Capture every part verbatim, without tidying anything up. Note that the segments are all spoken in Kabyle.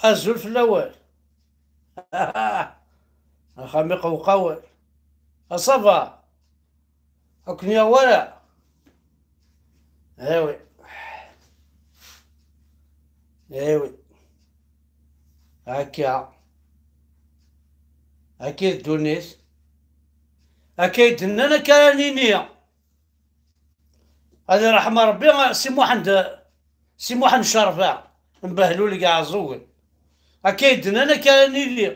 Azul fell-awen. Axxam iqewqawen. A ça va? Ad ken-yaɣ wara? Ewi. Ewi. Akka. Akka i d ddunit. Akka i d-nnan, akka ara nini. Ad iṛḥem Ṛebbi Si Muḥend, Si Muḥend Cerba, n Behlul deg Iɛeẓẓugen. Akka i d-nnan, akka ara nili.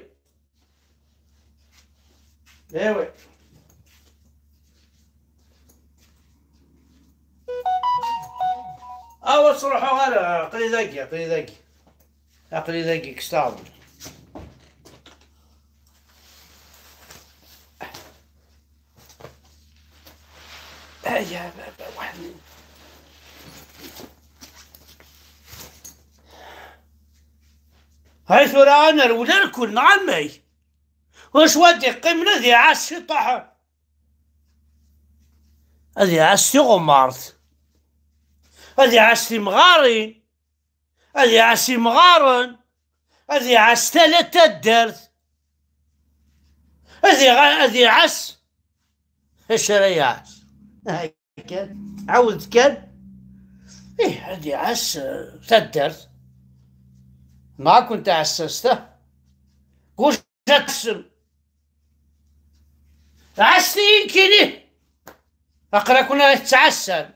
Ewi. Awa, ttruḥuɣ ara, aql-i dagi, aql-i dagi. Aql-i dagi, kkes taɣbel. Aya baba, waḥd. Hay tura ad nerwel ar kul, neɣ amek? Wacu ad d-iqqimen ad iɛass ciṭuḥ? Ad iɛass tiɣumert. Ad iɛass timɣarin. Ad iɛass imɣaren. Ad iɛass tala n taddart. Ad iɣa-, ad iɛass. Acu ara iɛass? Kan, ɛawed kan. Ih, ad iɛass, eh, taddart. Neɣ ad kent-ɛassast, ah. Kuc ad tessem. Ɛasset-iyi nekkini. Aql-aken ad tettɛassam.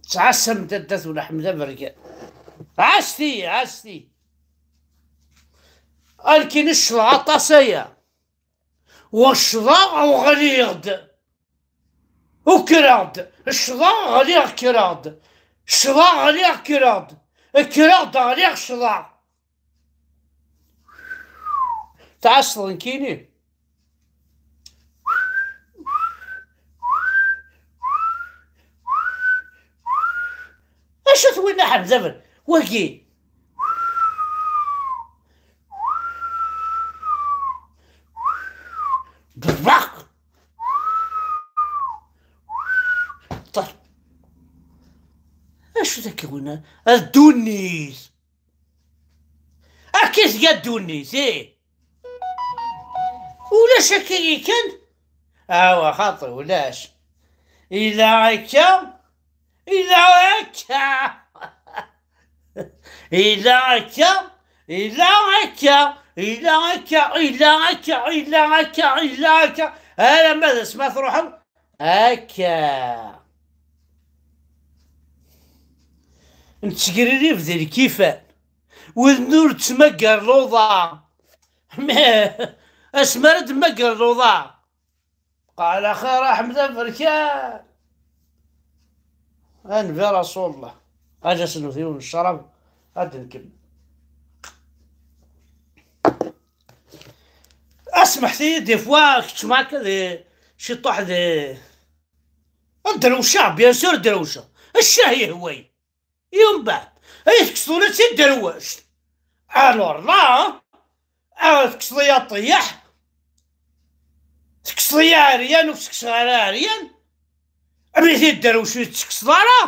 Tettɛassam taddart n Ḥmed Aberkan. Ɛasset-iyi, ɛasset-iyi. Alkin ccḍeɣ aṭas aya. Wa ccḍeɣ, ɣliɣ-d. Ukreɣ-d. Ccḍeɣ, ɣliɣ, kkreɣ-d. Ccḍeɣ, ɣliɣ, kkreɣ-d. Kkreɣ-d, ɣliɣ, ccḍeɣ. Tɛasseḍ nekkini? Acu-t winna ḥemzaben wagi? Ḍbeq. Ṭer. Acu-t akka winna? A ddunit. Akka i tga ddunit, ih. Ulac akka i kan. Awa, xaṭi, ulac. Ila akka, ila akka. Ila akka, ila akka, ila akka, ila akka, ila akka, ila akka. Alamma d asma truḥeḍ. Akka. Nettgririb di lkifan. Wid ur ttmagar luḍa. Asmi ara d-tmagar luḍa. Qal axir Ḥmed Aberkan. A Nnbi Rasulullah. Ad as-newt yiwen n ccrab, ad d-nkemmel. Asmeḥt-iyi, des fois keččmeɣ akka di ciṭuḥ di, ad drewceɣ, bien sûr drewceɣ. Ccah yehwa-yi. I umbeɛd, ay tekkseḍ ula d tiderwect. Alors là, ah, tekkseḍ-iyi aṭeyaḥ, tekkseḍ-iyi aɛeryan, ur tekkseɣ ara aɛeryan. Ami tiderwect ur tekkseḍ ara.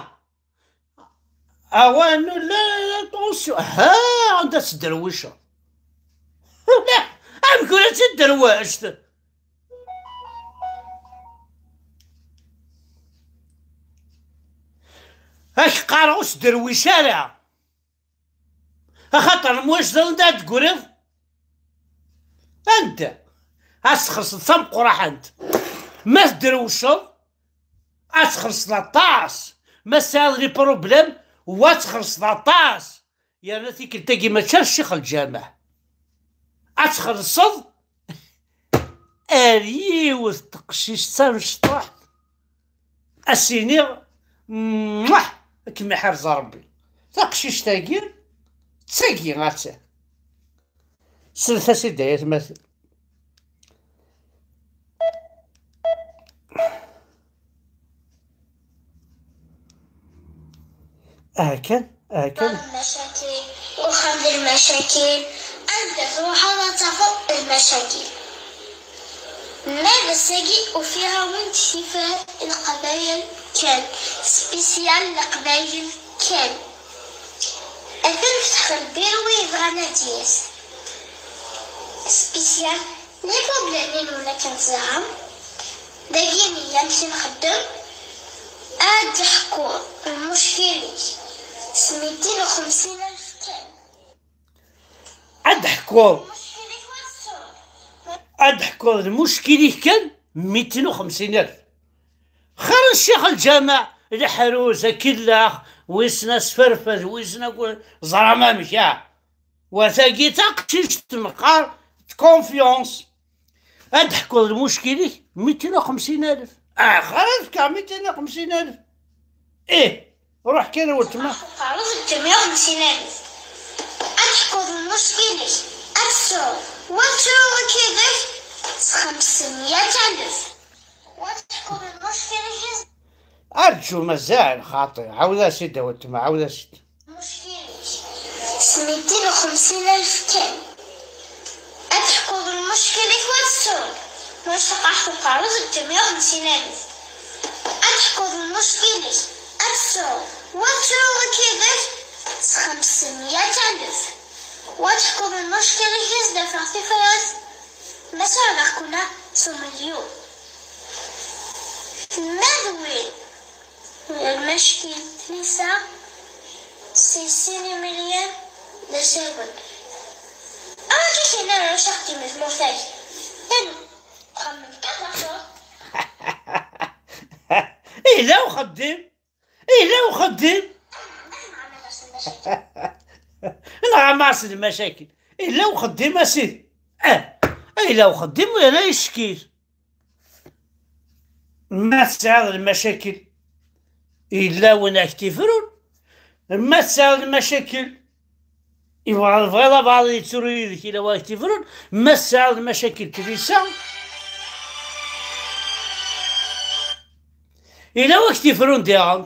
Awan, la, la, attention. Ha, anda tedderwiceḍ? Amek ur tedderwect? Ad k-qqareɣ ur sderwic ara. Axaṭer mwac d anda ad d-tegriḍ? Anda? Ad txellṣeḍ tameqqraḥant. Ma tedrewceḍ, ad txellṣeḍ aṭas. Ma tesɛiḍ les problèmes, wa txellṣeḍ aṭas. Yerna tikkelt-agi mačči ar ccix lǧameɛ. Ad txellṣeḍ ar yiwet teqcict tamecṭuḥt. Ad s-iniɣ, muah, ad kem-iḥrez Rebbi. Taqcict-agi, d tagi, attan. Slet-as-id ay atmaten. Aha kan, aha kan. Lmacakil, uxxam d lmacakil, anda truḥeḍ ad tafeḍ lmacakil. Ma d ass-agi ufiɣ-awen-d tifrat n Leqbayel kan, spécial Leqbayel kan. Atan fetḥeɣ lbiru i yebɣan ad d-yas. Spécial, les problèmes-inu akken teẓram. Dagi nella amek i nxeddem. Ad d-ḥkuɣ lmuckil-ik s mitin u xemsin alef kan. Ad d-ḥkuḍ. Ad d-ḥkuḍ lmuckil-ik kan mitin u xemsin alef. Xir ccix lǧameɛ, leḥruz, akillax, wissen asferfed, wissen ak-, ẓram amek, ah. Wa tagi d taqcict meqqar d confiance. Ad d-ḥkuḍ lmuckil-ik mitin u xemsin alef. Axir ad fkeɣ mitin u xemsin alef. Ih, ruḥ kan a weltma. Tqerreb d mya u xemsin alef. Ad teḥkuḍ lmuckil-ik, ad tesɛuḍ, wa tesɛuḍ akka yid-k s xemsemya alef. Wa teḥkuḍ lmuckil-ik. Arǧu mazal xaṭi, ɛawed-as-id a weltma, ɛawed-as-id. Lmuckil-ik s mitin u xemsin alef kan. Ad teḥkuḍ lmuckil-ik wa tesɛuḍ, ma taqaḥ teqreḍ d mya u xemsin alef. Ad teḥkuḍ lmuckil-ik, ad tesɛuḍ, wa tesɛuḍ akka yid-k s xemsemya alef. Wa teḥkuḍ lmuckil-ik ad s-d-afeɣ tifrat, ma sɛiɣ kuna s umelyun. Ma d win Lmackin tlisa, si sin imelyun d asawen. Amek i k-yenna ulac axeddim di tmurt-agi? Xemmem kan d acu. Yella uxeddim. Yella uxeddim. Nɣam-as lmacakil. Yella uxeddim a sidi. Ah, yella uxeddim, yella yeckil. Ma tesɛiḍ lmacakil, yella win ak-t-ifrun. Ma tesɛiḍ lmacakil, yebɣa, tebɣiḍ abɛaḍ yettru yid-k, yella win ak-t-ifrun. Ma tesɛiḍ lmacakil tlisa, yella win ak-t-ifrun diɣen.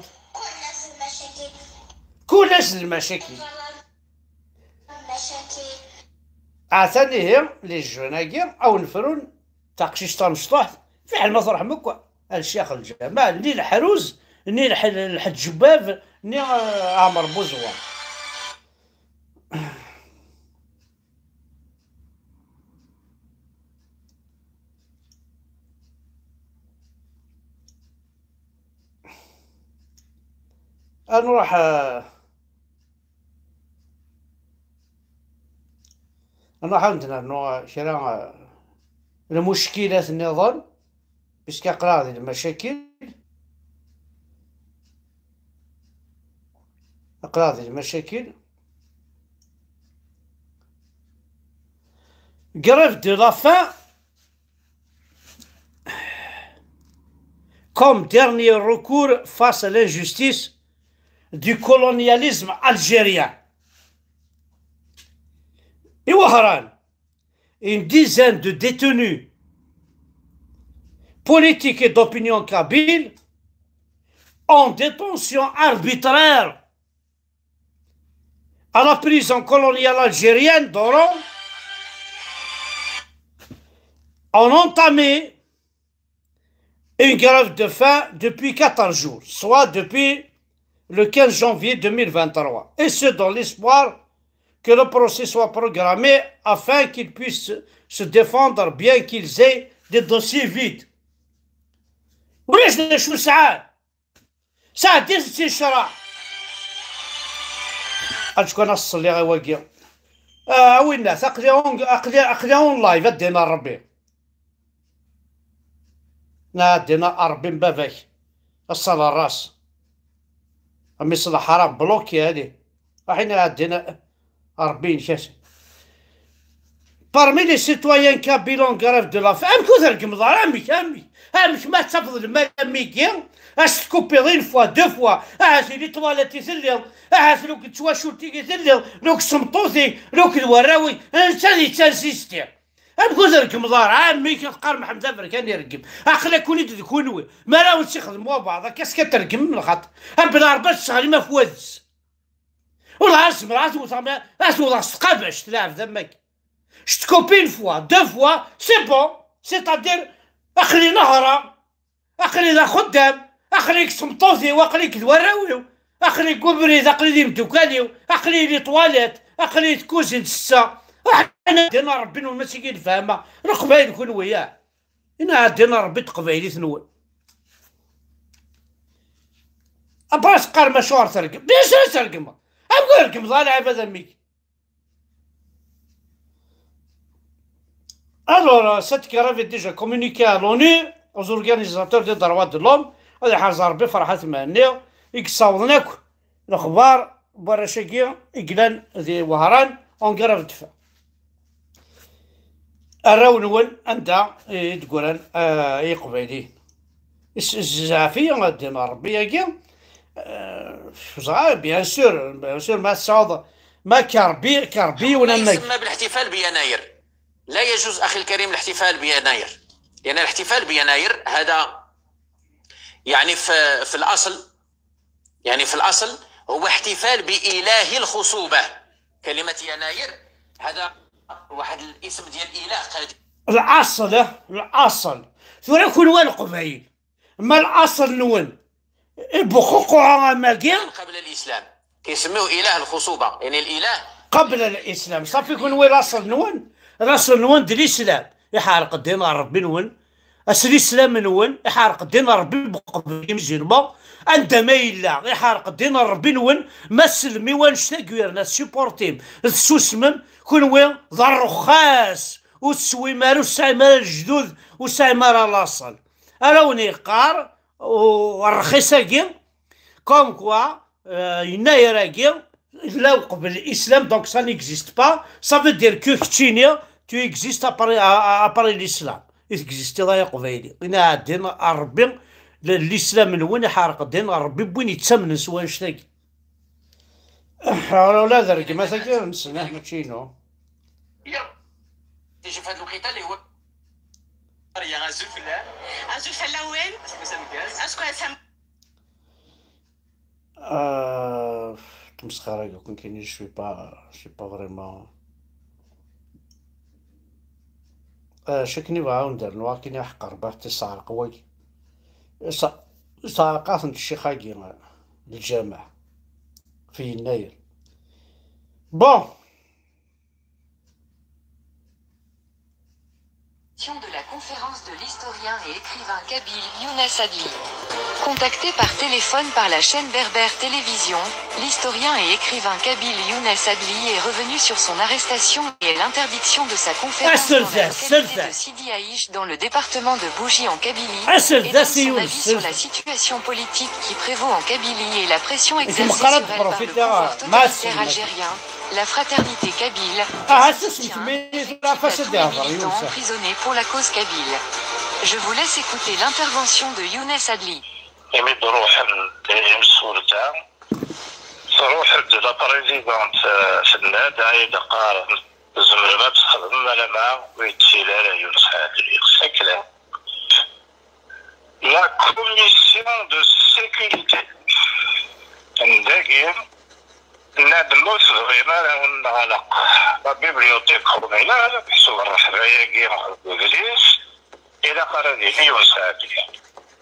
Kul ass d lmacakil. Atan ihi, les jeunes-agi, a wen-frun taqcict tamecṭuḥt, fiḥel ma truḥem akk ar ccix lǧameɛ, ni leḥruz, ni lḥ-, lḥeǧ Bab, ni, eh, Ɛmer Buẓwan. Ad nruḥ, eh, Ad nruḥ ad nernu kra, eh, lmuckilat nniḍen, puisque aql-aɣ di lmacakil. Aql-aɣ di lmacakil. Grève de la faim comme dernier recours face à l'injustice du colonialisme algérien. Et Wahran, une dizaine de détenus politiques et d'opinion kabyles en détention arbitraire à la prison coloniale algérienne d'Oran ont entamé une grève de faim depuis quatorze jours, soit depuis le quinze janvier deux mille vingt-trois, et ce dans l'espoir que le procès soit programmé afin qu'ils puissent se défendre, bien qu'ils aient des dossiers vides. Ulac d acu sɛan. Sɛeddi-t si ccreɛ. Acu kan ad ṣelliɣ i wagi. Ah, a winnat, aql-i on-, aql-i, aql-i on live, a ddin a Rebbi. Na, a ddin a Rebbi n baba-k. A ṣṣal ras. A mmi ṣṣal ḥaram, bloqué, allez. Aḥin a ddin a Rebbi inek-as. Parmi les citoyens kabyles en grève de la faim, amek ur treggmeḍ ara, amek, amek, amek ma tafeḍ lmal am wigi, ad s-tkupiḍ une fois, deux fois, ahat i les toilettes i telliḍ, ahat luk d twacult-ik i telliḍ, luk d tmeṭṭut-ik, luk d warraw-ik, netta ad yettansisti. Amek ur treggmeḍ ara, amek teqqar Mḥemmed Aberkan ireggem? Aql-akun-id d kunwi, mi ara wen-tt-ixdem wabɛaḍ, akka s-, ad treggmem lxaṭer. Am bla Rebbi ad tesseɣlim af waddes. Ur ɣ-zemreɣ ad t-wteɣ, ma ad t-wteɣ s tqabact, lɛebd am wagi. Je te coupe une fois, deux fois, c'est bon. C'est-à-dire, aql-i nehreɣ, aql-i d axeddam, aql-i deg tmeṭṭut-iw, aql-i deg warraw-iw. Aql-i deg ubrid, aql-i d imeddukal-iw, aql-i di ṭwalit, aql-i di tkuzint ssetta. Ruḥen ad din Ṛebbi-nwen, mačči i lefhama. Leqbayel kunwi, ya. Ina ad din Ṛebbi d teqbaylit-nwen. Après teqqarem acuɣer tregm? Bien sûr tregmeḍ. Amek ur tregmeḍ ara lɛibad am wigi? Alors, euh, cette grève est déjà communiquée à l'ONU, aux organisateurs des droits de l'homme, ad iḥrez Ṛebbi Ferḥat Mhenni, i yessawḍen akk lexbar n warrac-agi i yellan di Wehran en grève de faim. Arraw-nwen anda i d-ggran, ah, Iqbayliyen? Is-, zeɛf-iyi ad d-iniɣ Ṛebbi-agi, ah, ẓra, bien sûr, bien sûr, ma tesɛuḍ, ma k-iṛebbi, k-iṛebbi yiwen am wagi. يسمى بالاحتفال بيناير. لا يجوز، أخي الكريم، الاحتفال بيناير، لأن الاحتفال بيناير هذا، يعني، في، في الأصل، يعني، في الأصل هو احتفال بإله الخصوبة. كلمة يناير هذا واحد الاسم ديال إله قديم. الأصل، الأصل. Tura kunwi Leqbayel. Ma الأصل-nwen, ibuxuquɛa am wagi. قبل الإسلام. كيسميوه إله الخصوبة، يعني الإله قبل الإسلام. صافي، kunwi الأصل-nwen، الأصل-nwen d l'islam. Iḥerq ddin n Ṛebbi-nwen. As l'islam-nwen, iḥerq ddin n Ṛebbi, beqbel imzilma. Anda ma yella, iḥerq ddin n Ṛebbi-nwen. Ma sellem i wannect-agi yerna tsupportim, tessusmem, kunwi d ṛṛuxas. Ur teswim ara, ur tesɛim ara lejdud, ur tesɛim ara laṣel. Ara wen-yeqqar, u-, ṛṛxis-agi, comme quoi, euh, yennayer-agi, yella uqbel l'islam, donc ça n'existe pas. Ça veut dire que keččini, tu existes après, a-, a-, après l'islam. I tegiziḍ ay Aqbayli. Ina ɛeddi n Ṛebbi, l-, l'islam-nwen iḥerq ddin n Ṛebbi n win yettamnen s wannect-agi. Ula d rregmat-agi, nessen, ah, mačči inu. Tiji fi had lwaqit-a li huwa. Azul fell-am. Azul fell-awen. Aseggas ameggaz. Aseggas am- Euh, ttmesxiṛ-agi akk nekkini, je suis pas, je suis pas vraiment. Euh, acu akken i bɣiɣ ad wen-d-rnuɣ, akken i ḥeqqer, bah, tesɛerq wagi. Sa-, tesɛerq-atent ccix-agi, lǧameɛ, fi yennayer. Bon. De la conférence de l'historien et écrivain kabyle Younes Adli. Contacté par téléphone par la chaîne Berbère Télévision, l'historien et écrivain kabyle Younes Adli est revenu sur son arrestation et l'interdiction de sa conférence dans la localité de Sidi Aïch, dans le département de Bougie en Kabylie, et donne son avis sur la situation politique qui prévaut en Kabylie et la pression exercée sur elle par le pouvoir totalitaire algérien. La Fraternité Kabyle, association et militants emprisonnés pour la cause kabyle. Je vous laisse écouter l'intervention de Younes Adli. Imi d-ruḥen imsulta, truḥ-d la présidente, euh, tenna-d, ay d-qqaren, tzemrem ad txedmem, alama ur yettili ara Younes Adli. C'est clair. La commission de sécurité. Dagi, nna-d ma ur tebɣim ara ad wen-nɣelq la bibliothèque communale, meḥsub rreḥba-agi d udlis, ilaq ara d-yini Younes Adli.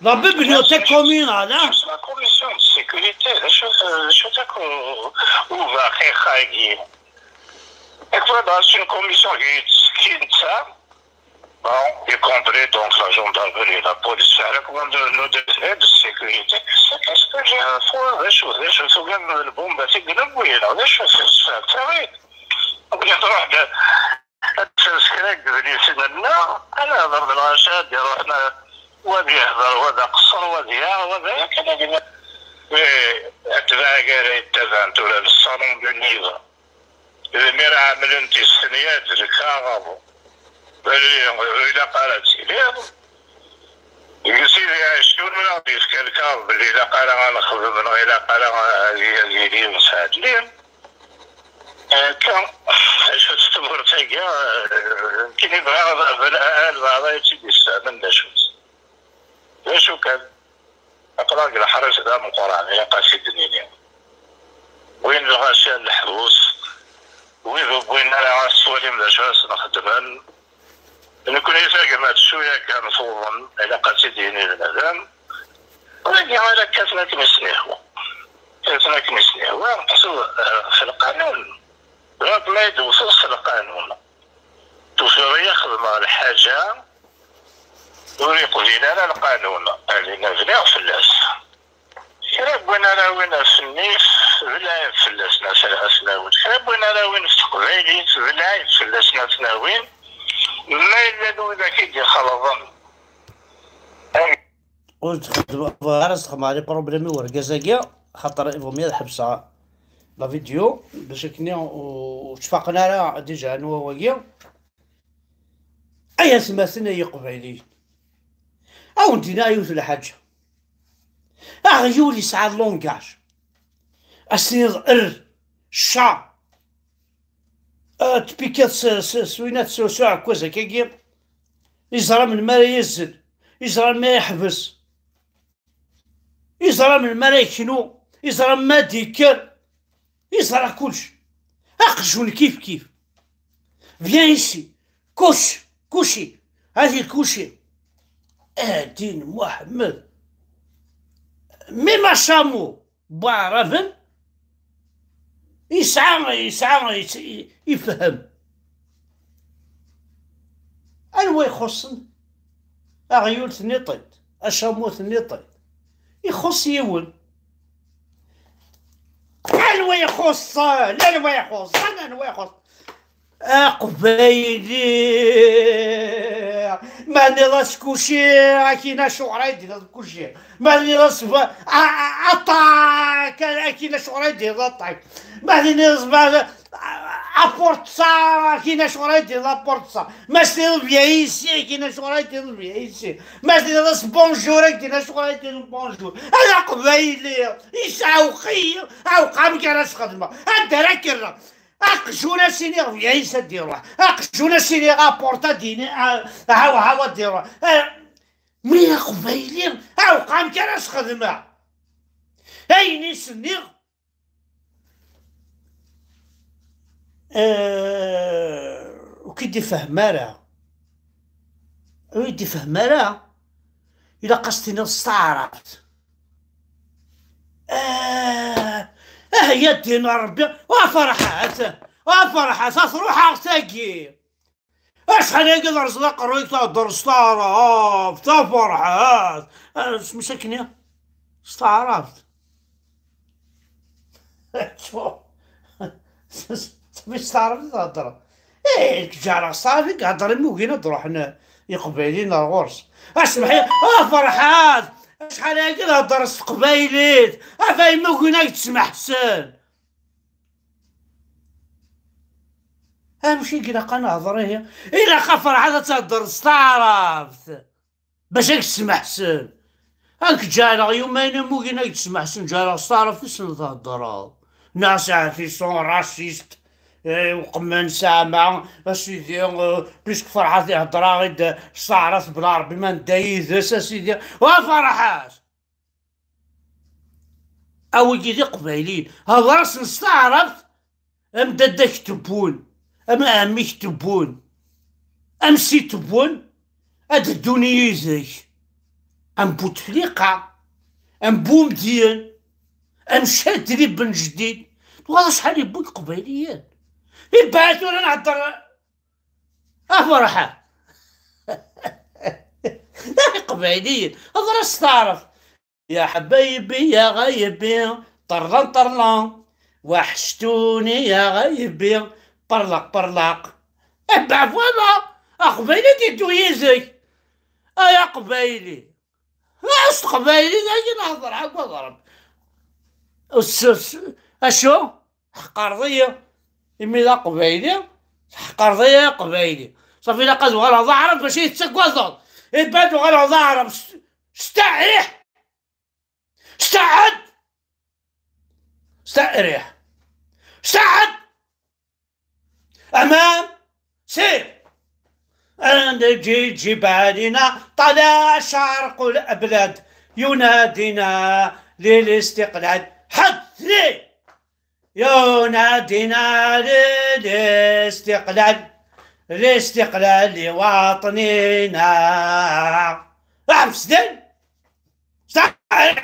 La bibliothèque communale, hein? La commission de sécurité, d acu, d acu-t akk u-, ubaxix-agi? Akk c'est une commission qui, qui, Bon, y compris donc la gendarmerie, la police, c'est un recommandant de, de, de sécurité. Qu'est-ce que j'ai à faire? D acu, d acu, tugam lbumba tigna n wiyaḍ, d acu, c'est, c'est terrible. Donc, il y a droit de, ad tefres kra n yedlisen-nneɣ, ad nehder d lɣaci, ad d-iruḥen, wa ad yehder, wa ad aqeṣṣer, wa ad yaɣ, wa ad aya kan ad yini. Mais atbaɛ-agi ara yettabaɛen tura le salon du livre. Imir ɛemlen tis-, tenna-d lkaɣeḍ. Belli ur ilaq ara ad tiliḍ. Deg Sidi Ɛic, ur aɣ-d-yefka lkaɣeḍ belli ilaq ara ad nexdem neɣ ilaq ara ad y-, ad yili Younes Adli. Akka, acu-tt tmurt-agi, eh, nekkini bɣiɣ ad, ad, ad, albeɛḍ ad tt-id-yessefhmen d acu-tt. D acu kan, aql-aɣ deg leḥṛis d ameqqran, ilaq ad t-id-nini. Win lɣaci n leḥbus, wid ur wwin ara ad s-twalim d acu ara sen-xedmen. Nekkni tagmat cwiya kan tuḍen, ilaq ad tt-id-yini bnadem. Wigi ara kkaten akken i sen-ihwa. Akken i s-nehwa, su, eh, f lqanun. Rabbi ma yi-d-tewteḍ s lqanun. Tufiḍ-iyi xedmeɣ lḥaǧa ur yeqbil ara lqanun, ad iniɣ bniɣ fell-as. Kra n win ara win ɣef nnif, d lɛib fell-asen, a s-, a s-nawi. Kra n win ara win f teqbaylit, d lɛib fell-asen, a s-nawi. Ma yella d widak i d-ixelḍen. Ur d-xeddmeɣ, bɣiɣ ara s-xedmeɣ les problèmes i urgaz-agi, xaṭer il vaut mieux ad ḥebseɣ la vidéo, bac akken ur ttfaqen ara déjà anwa wagi. Ay atmaten ay iqbayliyen, a wen-d-iniɣ yiwet n lḥaǧa. Aɣyul yesɛa langage. Ad s-tiniḍ err, cca, eh, tpikiḍ s, s, s winat s, s uɛekkaz akkagi. Yeẓra melmi ara yazzel, yeẓra melmi ara yeḥbes, yeẓra melmi ara yeknu, yeẓra melmi ad d-yekker, yeẓra kullec. Aqjun kif kif. Viens ici. Couche, couche. Hadi couche. Ahdin Muḥemmed. Même un chameau, Buɛraben, yesɛa, yesɛa, yes-, ifhem. Anwa ixuṣṣen? Aɣyul tenniḍ-t-id, acamu tenniḍ-t-id. Ixuṣṣ yiwen. Anwa ixuṣṣen? Anwa ixuṣṣen? Anwa ixuṣṣen? Aqbayli. Ma nniḍ-as kuci, akin acuɣer ay d-tiniḍ kuci? Ma nniḍ-as ba-, a, a, aṭak, akin acuɣer ay d-tiniḍ aṭak? Ma nniḍ-as ba-, a, apurṭsa, akin acuɣer ay d-tiniḍ apurṭsa? Ma s-tiniḍ bien ici, akin acuɣer ay d-tiniḍ bien ici? Ma s-tiniḍ-as bonjour, akin acuɣer ay d-tiniḍ bonjour? Ala aqbayli, yesɛewq-iyi, ɛewq amek ara s-xedmeɣ? Anda ara k-rreɣ? Aqjun ad s-iniɣ bien ici ad d-iruḥ. Aqjun ad s-iniɣ apurṭa ad d-ini, a, hawa, hawa ad d-iruḥ. A, mi aqbayli, ɛewq amek ara s-xedmeɣ? Ayen i s-nniɣ, eh, ur k-id-ifehhem ara. Ur k-id-ifehhem ara. Ilaq ad s-tiniḍ s taɛrabt. Ah, ah, ya ddin Rebbi, a Ferḥat, a Ferḥat, a truḥ-aɣ tagi. Acḥal agi d rẓel aqerruy thedder s taɛrabt, a Ferḥat. Ah, s-, msakni, s taɛrabt. Ttfu. S-, s-, s taɛrabt i theddreḍ. Eh, ǧareɣ ṣafi, ihedder imugin ad d-ruḥen Iqbayliyen ar ɣur-s. Asmeḥ-iyi, a Ferḥat! Acḥal agi theddreḍ s teqbaylit! Afay imugin ad k-d-smeḥsen! Amek i ilaq ad nehder ihi? Ilaq a Ferḥat ad theddreḍ s taɛrabt bac ad k-smeḥsen. Ad k-ǧeɛleɣ yumayen am wigin ad k-d-smeḥsen, ǧeɛleɣ s taɛrabt i sen-theddreḍ. Neɣ s ɛfison, raciste, eh, uqemmen saɛma, a sidi, eh, puisque Ferḥat ihedder-aɣ-id s taɛrabt bla Rebbi ma nedda yid-s, a sidi. Wa Ferḥat! A wigi d iqbayliyen, hder-asen s taɛrabt, am dadda-k Tebboune, am ɛemmi-k Tebboune, am si Tebboune, ad ddun yid-k, am Bouteflika, am Boumediene, am Chadli Ben Jdid. Tuɣal acḥal yewwi iqbayliyen. Ibɛa tura nhedder, a Ferḥat. Iqbayliyen, hder-as s taɛrabt. يا حبايبي يا غايبي، طرلان طرلان، وحشتوني يا غايبي، برلق برلق. Eh ben voilà, aqbayli ad yeddu yid-k. Ay aqbayli. Ah, s teqbaylit ay nehder, ḥagga ḍreb. Acu? Ḥeqreḍ-iyi. Imi d aqbayli, tḥeqreḍ-iyi ay aqbayli. Ṣafi ilaq ad uɣaleɣ d aɛrab bac i tettagadeḍ. Eh ben ad uɣaleɣ d aɛrab. S-, steɛriḥ! Steɛd! Steɛriḥ! Steɛd! أمام! سير! نجي جيب علينا طلع شرق البلاد ينادينا للاستقلال. حد ثنين! ينادينا للاستقلال، الاستقلال لوطننا. أحمد سدين، سعد،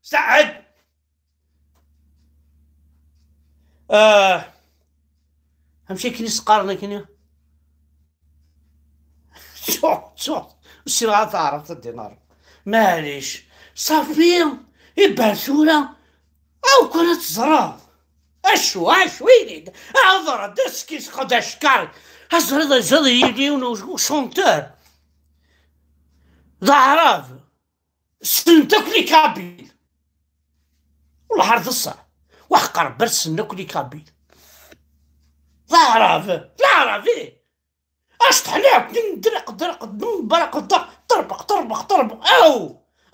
سعد. Ah, amek akken i s-qqaren akkenni? Ttuɣ, ttuɣ. Ur ssineɣ ara taɛrabt ad d-inɣer. Maɛlic. Ṣafi, iban tura. Aw kan ad teẓreḍ. Acu, acu, ini-d. Aḍer-d, askis, xed acekkaṛ. Aẓriḍ, aẓriḍ yili yiwen u-, ucunter. D aɛrab. Ssnen-t akk les Kabyles. Wellah ar d ṣṣeḥ. Waḥeqq Rebbi ssnen akk les Kabyles. D aɛrab, d aɛrab, ih. Acṭeḥni akk, d imdreq, dreq, d mberq, deq, ṭerbeq, ṭerbeq, ṭerbeq, aw!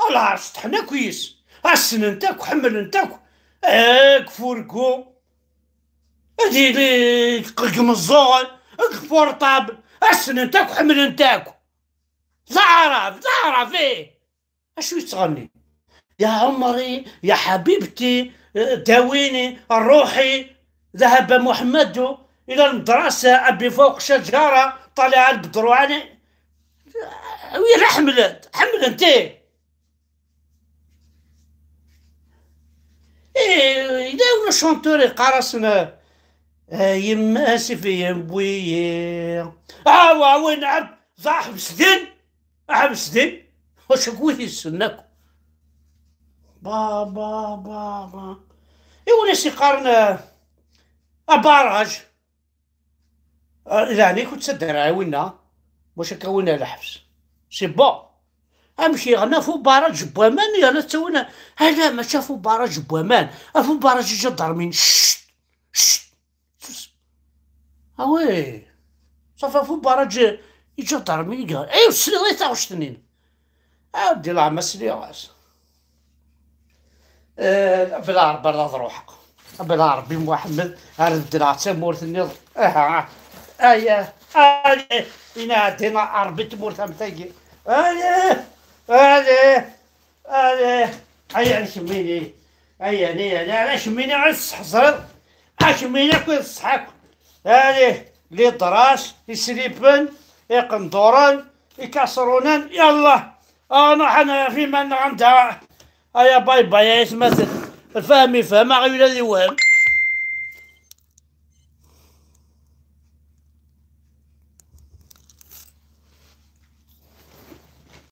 Ala, acṭeḥni akk yis. Ssnen-t akk, ḥemmlen-t akk. Deg furgu, ad yili deg imeẓẓuɣen, deg portable, ssnen-t akk, ḥemmlen-t akk. D aɛrab, d aɛrab, ih. Acu yettɣenni? يا عمري، يا حبيبتي، داويني، روحي، ذهب محمد إلى المدرسة، أبي فوق شجرة، طلع البدر علي. وين حملت؟ حملت إيه؟ إيه، إذا ولا شونتور يقرصنا، آه، يما سيفي ينبوي. آه، وين عبد؟ ضاح بسدين؟ Aḥbes din, wacu akk wid yessen akk. Ba, ba, ba, ba. Iwala s-iqqaren, eh, abaraj. Eh, leɛni-k ur ttadar ara winna, wacu akka winna leḥbes. C'est bon. Amek yeɣna ɣef ubaraj n waman, yerna ttawin, ala, mačči ɣef ubaraj n waman, ɣef ubaraj iǧadarmin. Cct! Cct! Sus. Ah oui. Safi ɣef ubaraj iǧadarmin i yeɣran. Ay, ur tesliḍ i taɣect-nni. Ah, di leɛma sliɣ-as. Eh, bla Rebbi ara ad ruḥeɣ. Bla Rebbi Muḥemmed, ar beddleɣ tamurt-nniḍen. Aha. Aya. Aya. Ina ɛeddi Rebbi tmurt am tagi. Aya. Aya. Allez, ay, ay, kemmini. Ay, ani, ani, ala kemmini ad tesḥeẓreḍ. A kemmini akk d ṣṣeḥ akk. Allez, les draps, isripen, iqenduren, ikaṣrunen, yallah. Ah, nruḥ ad naf iman-nneɣ anda. Aya, bye bye, ay atmaten. Lfahem ifhem, aɣyul ad iwhem.